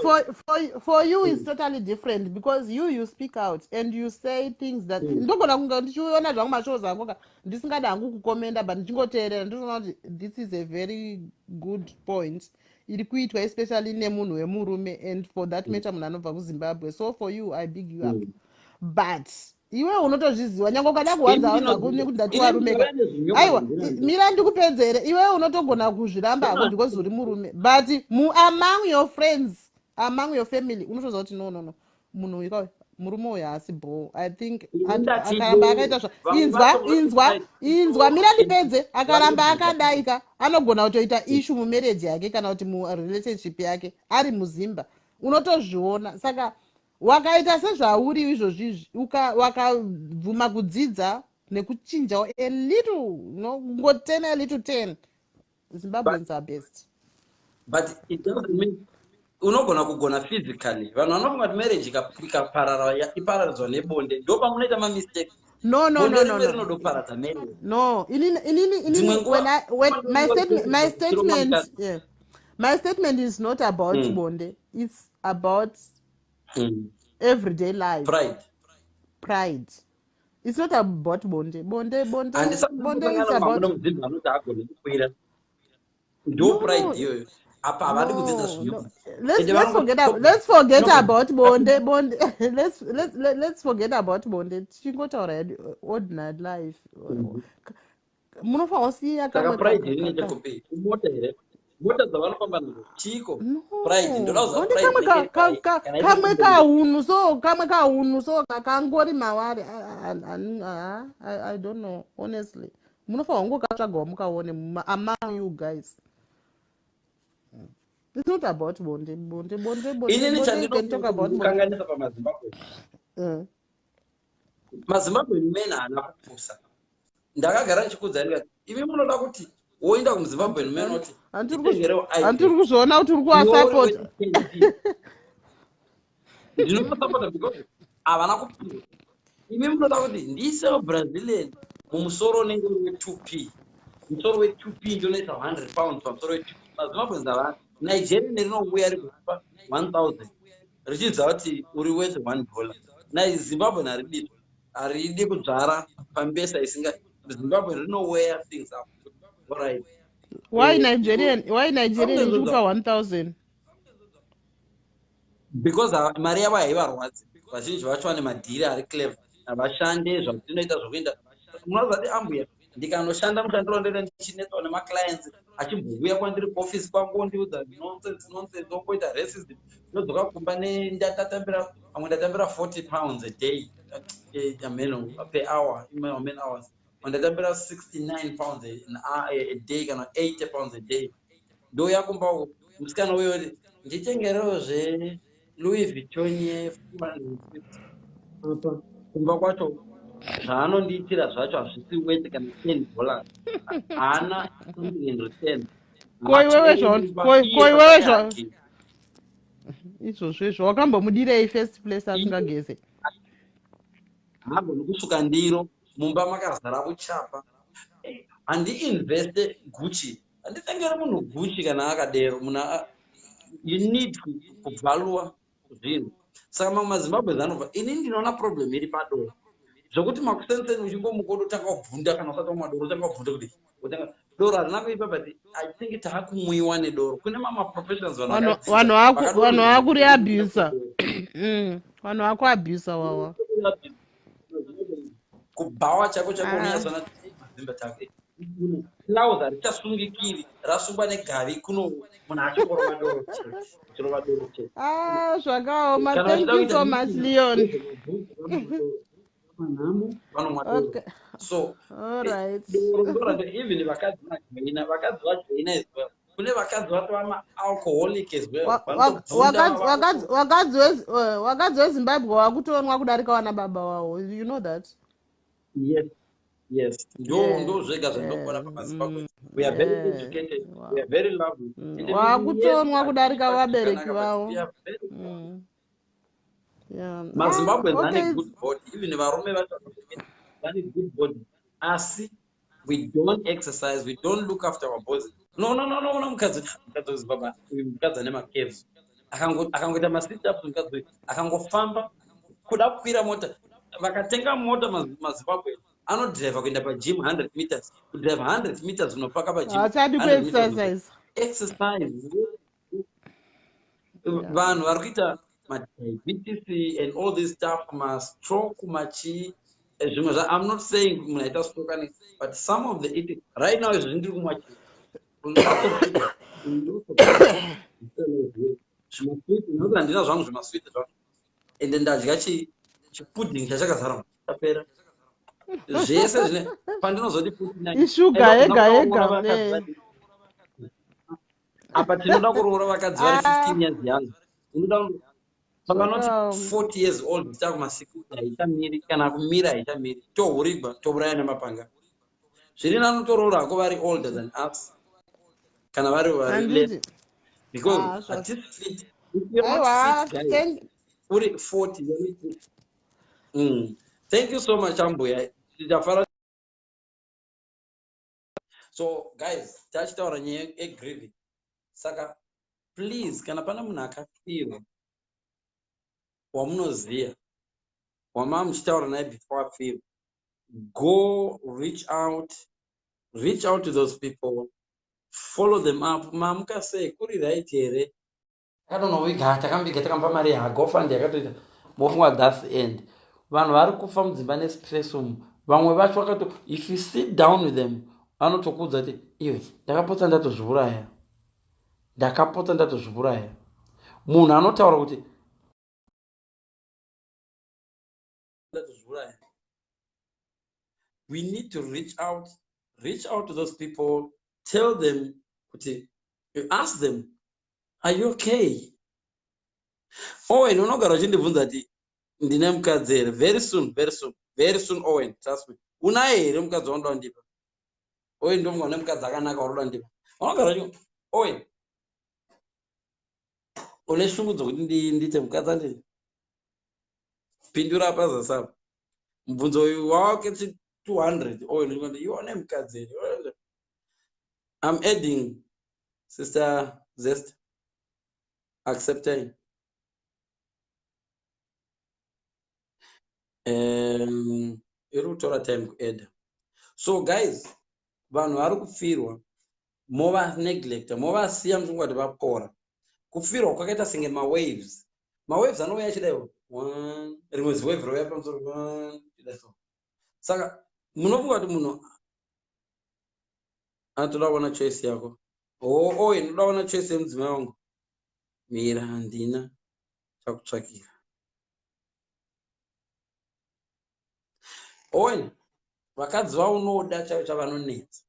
For you it's totally different because you speak out and you say things that ndogona kunge ndichiona zvangu mashows angu ka, ndisingadi hangu kukomenda, but ndichingoteerera, ndinoona kuti this is a very good point iri kuitwa, especially nemunhu wemurume and for that matter munhu anobva kuZimbabwe. So for you, I big you up, but iwe unotozviziva, nyange ukada kuwanza wanza nekuti ndati varume ka. Aiwa, mira ndikupedzere. Iwe unotogona kuzviramba hako because uri murume, but among your friends, among your family, unotoziva kuti no, munhu uyu ka, murume uyu haasi bho. I think akaramba akaita zva, inzwa, inzwa, inzwa, mira ndipedze. Akaramba akadaika, anogona kutoita issue mumarriage yake kana kuti murelationship yake ari muZimba. Unotozviona. Saka wakaita sezvauri izvozvizvi, wakabvuma kudzidza nekuchinjawo a little, no, kungotena a little 10, Zimbabweans are best. But it doesn't mean unogona kugona physically. Vanhu vanofunga kuti marriage ikaparara, iparadzwa nebonde. Ndo pamunoita mamistake. No. Bonde No, no. rimwe No. rinodoparadza marriage. No, inini Dzimwe nguva when I when my statement mukadzi. Yeah, my statement is not about bonde. It's about everyday life. Pride. Pride. It's not about bonde. Bonde, bonde, Handisati bonde is ndambosangana about mamuna mudzimba anoti agone kukwira. Ndo No. pride iyoyo. Apa havadi kudzidza No. zvinyuka. Let's Ende let's forget vanongo about bonde, bonde. Let's forget about bonde. Tichingotaura hedu ordinary life. Munofanira kusiya Saka kamwe pride iri nechekupi? Mota here? Mota dzavanofamba nadzo chiko? Pride, ndoda kuziva Bonde pride kamwe inenge iri pai kana iri kamwe kubonde. Kahunhu so, kamwe kahunhu so kangori mawari. I don't know, honestly. Munofanira kungokatsvagawo mukaone among you guys. It's not about bonde, bonde, bonde, bonde. Inini Bonde, you can talk about bonde. chandinokanganisa pamaZimbabwe, maZimbabwe men haana kupusa. Ndakagara ndichikuudza ndikati, imi munoda kuti woenda kumuZimbabwe men oti nditengerewo Handiri iPad. Kuzviona kuti uri Iwe uri kuwasapota. we10p. Ndinovasapota because havana kupusa. Imi munoda kuti ndiisewo Brazilian mumusoro unenge uri we2p, musoro we2p, ndonoisa £100 pamusoro we2p. MaZimbabweans ava, Nigerian rinouya rikupa 1000 richiziva kuti uri worth $1. NaZimbabwe haridi, haridi kudzvara pambesa isinga. Zimbabwe rinowear things up, alright. Why Nigerian, why Nigerian ichikupa 1000? Because mari yavo haivarwadzi. Vazhinji vacho vane madhiri ari clever, havashande zvatinoita zvokuenda. Munoziva kuti ambuya, ndikanoshanda mushandiro wandoita, ndichinetswa nemaclients achimbouya kwandiri kuofisi kwangu, ondiudza nonsense, nonsense, ongoita racism. Ndodzoka kumba ndatambira, pamwe ndatambira £40 a day, ameno per hour, how many hours, pamwe ndatambira £69 a day kana £80 a day. Ndouya kumba uko, musikana uyo oti nditengerewo zveLouis Vuitton ye450. Apa kumba kwacho Zvaanondiitira zvacho hazvisi worth kana $10. Haana something in return. Ko iwewe Hatori ko iye iwewe zva pachake. Izvozvo izvo wakambomudirei first place asingageze? Haagoni kusuka ndiro, mumba makazara vuchapa. Handiinveste Gucci, handitengeri munhu Gucci kana akadero. Munhu you need kuvalua zvinhu. Saka mamwe maZimbabwe anobva, ini ndinoona problem iri padoro, zvokuti makusenseni uchingomuka utotanga kubvunda. Kana usati wamwa doro, utanga kubvunda kuti utanga doro harina kuipa, but I think taakumwiwa nedoro. Kune mamwe maprofessions, vanhu vakadzidza Vanhu vanhu vakadonhedza vakuriabhusa. Vanhu vakuabhusa wawa. Kubhawa chako chako, unonyatsoona mazimba take trouser richasungikiri, rasungwa negavi kuno, munhu achingorova doro chete, achirova doro chete. Ah, zvakaoma. Kana Thank vachida you kuita so much, meeting Leon. panhamo, vanomwa doro. So All right. doro ndorati even vakadzi vajoina, vakadzi vajoina as well. Kune vakadzi vatova maalcoholic as well, vanotobvunda. Vakadzi veZimbabwe vakutonwa kudarika vana baba vavo, you know that? Yes, ndo ndo zvega zvandinokuona pamaZimbabwe. We are very educated, we are very lovely. Ende miviri yedu Vakutonwa kudarika hatiibati vabereki zvakanaka, but vavo. we are very Ah, maZimbabweans ane good body. Even varume vacho vane good body, asi we don't exercise, we don't look after our bodies. No, no, no, no, no. Mukadzi weZimbabwe uyu, mukadzi ane macurves, akangoita masit ups, mukadzi uyu akangofamba kuda kukwira mota. Vakatenga mota, maZimbabwe anodhiraivha kuenda pagym 100 meters, kudhiraivha 100 meters unopaka pagym. Haachadi 100 meters. Kuexercise. Exercise. Vanhu vari kuita madiabetes and all this stuff, mastroke, machii, zvimwe zva, I'm not saying munhu aita stroke ane, but some of the eating right now, izvi ndiri kumwa chii, lots of sugar, lots of zvimaswiti, nokuti handina zvangu zvimaswiti zvangu, ende ndadya chipudding chachakazara, chapera zvese. Zvine pandinozoti futi Ishuga enda yega kunoona yega. vakadzi apa tinoda kuroora vakadzi vari 15 years young. Unoda pavanoti Zvakaoma. 40 years old, takuma60, haichamiri kana kumira, haichamiri, tohurigwa, touraya nemapanga. Zviri nani toroora hako vari older than us, kana vari less, Handiti because Ah, hatisi fit. If you're not Aiwa, fit, guys, thank uri 40, you're not fit. Thank you so much, ambuya, tichafara. So guys, tachitaura nyaya yegrieving. Saka please, kana pane munhu akafirwa wamunoziva, wamava muchitaura naye before afirwa, go reach out, reach out to those people, follow them up. Mamuka sei, kuri right here? Takatonoviga, takamuviga, takamupa mari yaGoFund, yakatoita mofunga that's the end. Vanhu vari kufa mudzimba nestress umu. Vamwe vacho vakato, if you sit down with them, vanotokuudza kuti iwe, ndakapotsa ndatozviuraya, ndakapotsa ndatozviuraya. Munhu anotaura kuti ndatozviuraya. We need to reach out, reach out to those people, tell them kuti, you ask them, "Are you okay?" Owen, unogara uchindibvunza kuti ndine mukadzi here. Very soon, very soon, very soon, Owen, trust me. Unaye here mukadzi waunoda kundipa, Owen? Ndomunga une mukadzi akanaka waroda kundipa. Unogara uchi, Owen, une shungu dzokuti ndiite mukadzi, andii? Pindura pazasi apa mubvunzo uyu wawaketi 200. Owen, uchikuti iwe une mukadzi here? I'm adding Sister Zest, accepting. Iri kutora time kuadda. So guys, vanhu vari kufirwa, movaneglecta, movasiya muchingwa kuti vapora. Kufirwa kwakaita senge mawaves. Mawaves anouya achidaiwo, one, rimwe ziwave rouya pamusoro, one, chidai. So saka munofunga kuti munhu anotoda kuona choice yako? Oh, oye, ndoda kuona choice yemudzimai wangu. Mira, handina chakutsvakira. Owen, vakadzi vaunoda chaivo chavanonetsa,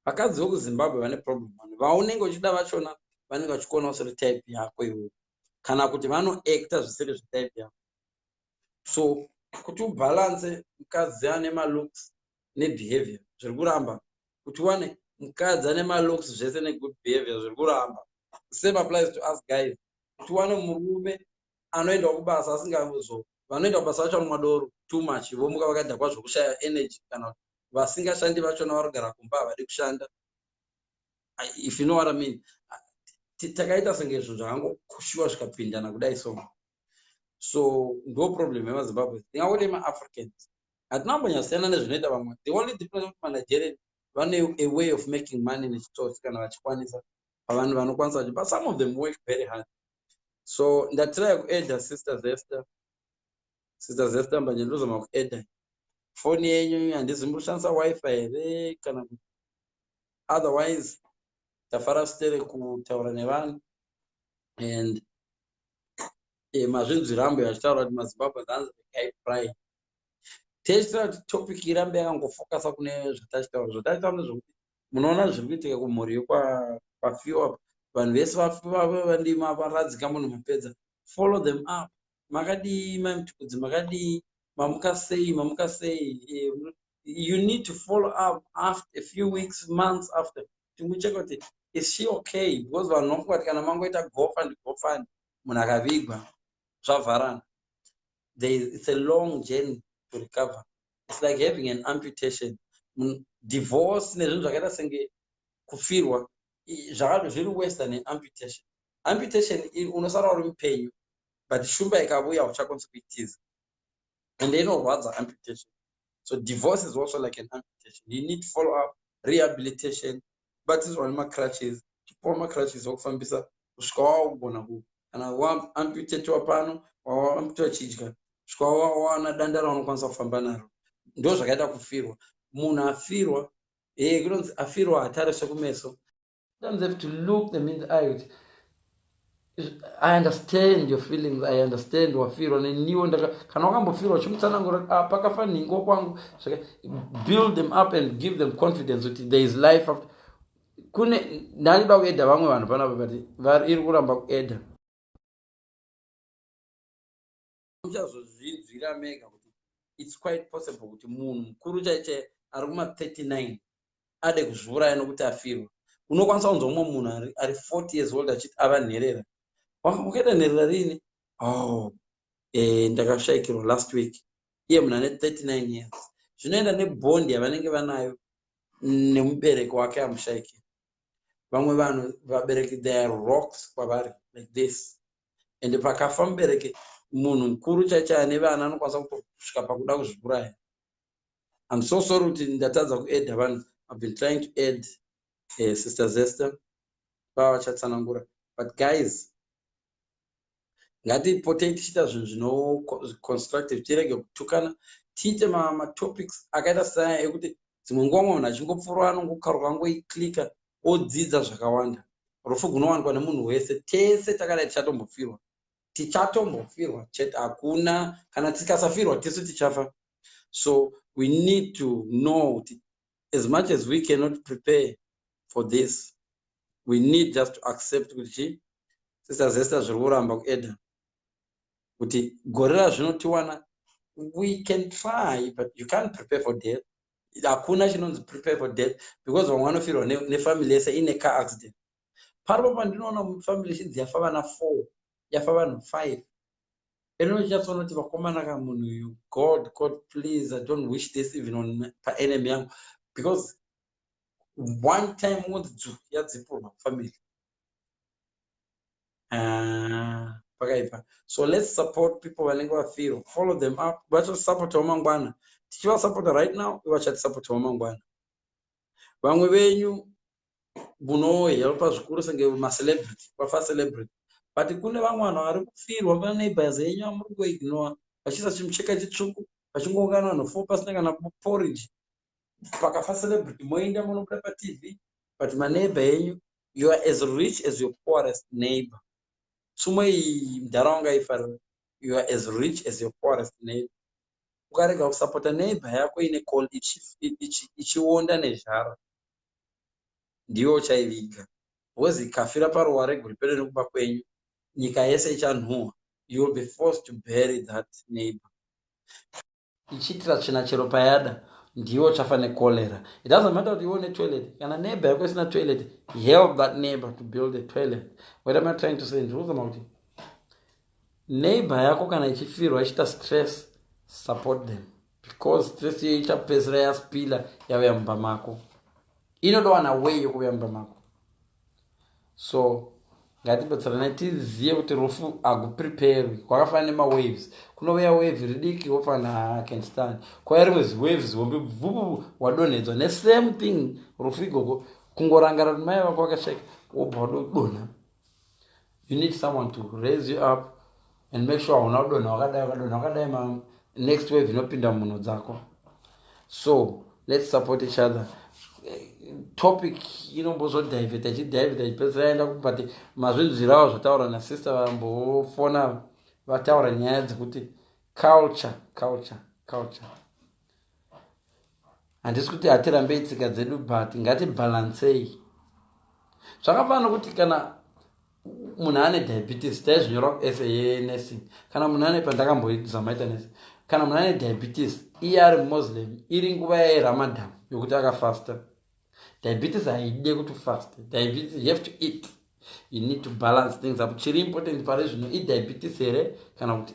vakadzi vekuZimbabwe vane problem. One, vaunenge uchida vachona vanenge vachikuona usiri type yako iwewe, kana kuti vanoacta zvisiri zvetype yako. So Kuti ubhalanse mukadzi ane malooks nebehavior, zviri kuramba. Kuti uwane mukadzi ane malooks zvese negood behavior, zviri kuramba. Same applies to us guys. Kuti uwane murume anoendawo kubasa asingazo, vanoenda kubasa vacho vanomwa doro too much, vomuka vakadhakwa zvokushaya energy, kana vasingashandi vachona vari kugara kumba, havadi kushanda, if you know what I mean. Takaita senge zvinhu zvakangokushiwa zvikapindana kudai. So ndo problem yemaZimbabwe. Ndingangoti maAfricans hatina kumbonyasiyana nezvinoita vamwe. The only difference kuti maNigerian vane a way of making money nechitsotsi kana vachikwanisa, pavanhu vanokwanisa, but some of them work very hard. So ndatry kuadda Sister Zester, Sister Zester Mbanje. Ndozama kuadda foni yenyu, handizi muri kushandisa WiFi here kana otherwise. Tafara sitere kutaura nevanhu and mazvinzwirambo vachitaura kuti maZimbabwe zanzi regai pride. Techitaura kuti topic irambe yakangofokasa kune zvatachitaura. Zvatachitaura nezvekuti munoona zviri kuitika kumhuri yekwafiwa. Vanhu vese vandima varadzika munhu, mapedza, follow them up. Makadii Maimutukudzi? Makadii? Mamuka sei? Mamuka sei? You need to follow up after a few weeks, months after, tingucheka kuti is she okay, because vanhu vanofunga kuti kana mangoita GoFund, GoFund, munhu akavigwa, zvavharana. It's a long journey to recover. It's like having an amputation. Divorce nezvinhu zvakaita senge kufirwa zviri worse than an amputation. Amputation unosara uri mupenyu, but shumba ikavuya uchakwanisi kuitiza, and inorwadza amputation. So divorce is also like an amputation. You need follow up, rehabilitation, kubatiswa nemacrutches, chipuwa macrutches okufambisa kusvika waugona ku kana waamputatiwa pano, waamputiwa chidya, kusvika wawana danda raunokwanisa kufamba naro. Ndo zvakaita kufirwa. Munhu afirwa, kunonzi afirwa hatariswe kumeso. Sometimes have to look them in the eye kuti I understand your feelings, I understand wafirwa neniwo. Kana wakambofirwa, chimutsanangura, ah, pakafa nhingo kwangu. Build them up and give them confidence kuti there is life after. Kune ndandida kuadda vamwe vanhu panapa, but iri kuramba kuadda. Muchazozvinzwira mega kuti it's quite possible kuti munhu mukuru chaichai ari kuma39 ade kuzviuraya nokuti afirwa. Unokwanisa kunzwa mumwe munhu ari 40 years old achiti ava nherera. Wakaita nherera riini? Oh, ndakashayikirwa last week. Iye munhu ane 39 years. Zvinoenda nebond yavanenge vanayo nemubereki wake amushayikira. Vamwe vanhu, vabereki, they are rocks kwavari like this, and pakafa mubereki, munhu mukuru chaicho ane vana anokwanisa kutosvika pakuda kuzviuraya. I'm so sorry kuti ndatadza kuadda vanhu. I've been trying to add Sister Zester, vava vachatsanangura. But guys, ngatipotei tichiita zvinhu zvinoconstructive, tirege kutukana, tiite matopics akaita seaya ekuti dzimwe nguva munhu achingopfuura anongokaruka, angoiclicka, odzidza zvakawanda. Rufu gunowanikwa nemunhu wese. Tese takadai tichatombofirwa, tichatombofirwa chete. Hakuna kana tikasafirwa, tisu tichafa. So we need to know kuti as much as we cannot prepare for this, we need just to accept kuti chi. Sister Zester, zviri kuramba kuadda kuti gore razvinotiwana. We can try, but you can't prepare for death. Hakuna chinonzi prepare for death, because vamwe vanofirwa nefamily yese ine car accident. Paripo pandinoona family ichinzi yafa vana four, yafa vanhu five, inochinyatsoona kuti vakomana ka, munhu uyu, God, God, please, I don't wish this even on paenemy yangu, because one time ungonzi dzu, yadzipurwa family. Ah, pakaipa. So let's support people vanenge vafirwa. Follow them up, vachasapotawo mangwana. Tichivasapota right now, vachatisapotao mangwana. Vamwe venyu munohelpa zvikuru senge macelebrity, vafa celebrity, but kune vamwe vanhu vari kufirwa paneighbors yenyu amuri kuignore, vachiisa chimucheka chitsvuku, vachingoungana vanhu four pasina kana porridge. Pakafa celebrity, moenda munobuda paTV, but maneighbor yenyu, you are as rich as your poorest neighbor. Tsumo iyi mudharaunda ifarira. You are as rich as your poorest neighbor. Ukarega kusapota neighbor yako ine call ichionda nezhara, ndiwe uchaiviga, because ikafira paruwa reguri pedo nekuba kwenyu, nyika yese ichanhuhwa. You will be forced to bury that neighbor. Ichiitira tsvina chero payada, ndiwo uchafa necholera. It doesn't matter kuti iwe une toilet. Kana neighbor yako isina toilet, help that neighbor to build a toilet. What am I trying to say? Ndiri kuzama kuti neighbor yako kana ichifirwa, ichiita stress, support them, because stress iyo ichapedzisira yaspila yauya mumba mako. Inodowana way yokuuya mumba mako. So ngatibetseranai, tizive kuti rufu hagupreparwi. Kwakafanana nemawaves. Kunouya wave ridiki, wofana can stand. Kwauya rimwe ziwaves hombe, bvubu, wadonhedzwa. Nesame thing rufu igoko. Kungorangara kuti mai vako vakasheka, wobva wadodonha. You need someone to raise you up and make sure hauna kudonha wakadai. Wakadonha wakadai, ma next wave inopinda munhu dzako. So let's support each other. Topic inombozodhivheta, ichidhivheta, ichipedzisira yaenda, but mazvinzwirawo zvataura nasister vambofona, vataura nyaya dzekuti culture, culture, culture. Handisi kuti hatirambei tsika dzedu, but ngatibhalansei. Zvakafanana nokuti kana munhu ane diabetes, taizvinyora kuessay yenursing, kana munhu ane, pandakamboizamaita nursing, kana munhu ane diabetes, iye ari Muslim, iri nguva yairamadan yokuti akafasta, diabetes haide kuti fast. Diabetes, you have to eat. You need to balance things up. Chiri important pari zvino idiabetes here, kana kuti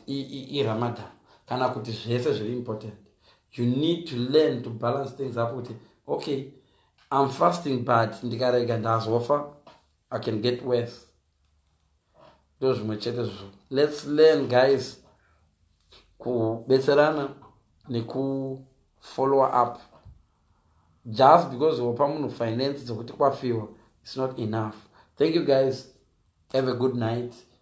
iramadan, kana kuti zvese zviri important? You need to learn to balance things up, kuti okay, I'm fasting, but ndikarega ndazofa, I can get worse. Ndo zvimwe chete zvizvo. Let's learn, guys, kubetserana nekufollow up. Just because wapa munhu finance dzekuti kwafiwa, it's not enough. Thank you guys, have a good night.